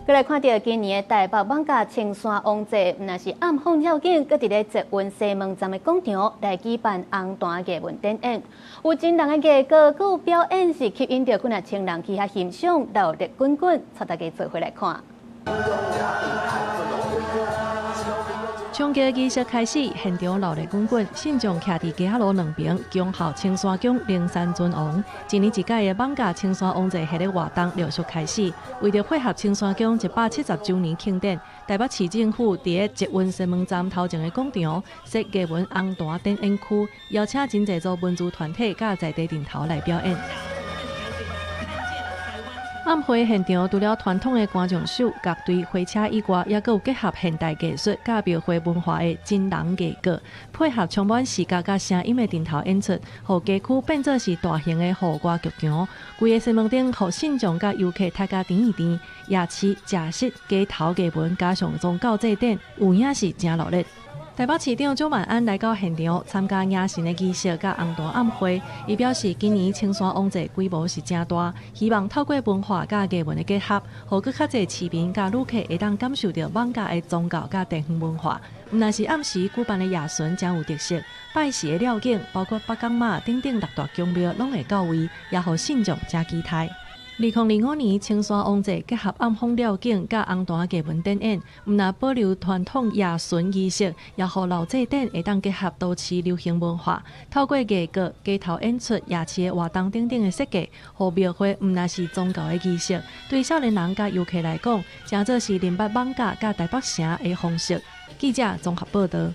閣來看著今年的台北艋舺青山王祭，毋但是暗訪遶境，閣佇咧捷運西門站的廣場來舉辦紅毯藝文展演。有真人的藝閣，閣有表演，是吸引著幾若千人去遐欣賞，熱鬧滾滾，帶大家做伙來看。衝擊儀式開始，現場熱鬧滾滾，信眾徛佇街仔路兩邊，恭候青山宮靈山尊王。一年一屆的艋舺青山王祭系列活動陸續開始，為著配合青山宮170周年慶典，台北市政府佇咧捷運西門站頭前的廣場設藝文紅毯展演區，邀請真濟組文藝團體佮在地陣頭來表演。暗會現場除了傳統的歌唱秀、樂隊、火車以外，猶閣有結合現代藝術佮廟會文化的真人藝閣，配合充滿視覺佮聲音的陣頭演出，予街區變做是大型的戶外劇場。規个西門町予信眾佮遊客大家甜一甜，夜市、食食、街頭藝文加上宗教祭典，有影是誠熱鬧。台北市長蔣萬安來到現場參加迎神的儀式佮紅毯暗會，伊表示今年青山王祭規模是誠大，希望透過文化佮藝文的結合，予閣較濟市民佮旅客會當感受著艋舺的宗教佮地方文化。毋但是暗時舉辦的夜巡誠有特色，拜時的遶境，包括北港媽等等六大宮廟攏會到位，也予信眾誠期待。2025年青山王祭結合暗訪遶境佮紅毯藝文展演，毋但保留傳統夜巡儀式，也予老祭典會當結合都市流行文化，透過藝閣、街頭演出、夜市的活動等等的設計，予廟會毋但是宗教的儀式，對少年人佮遊客來講，誠做是認捌艋舺佮台北城的方式。記者綜合報導。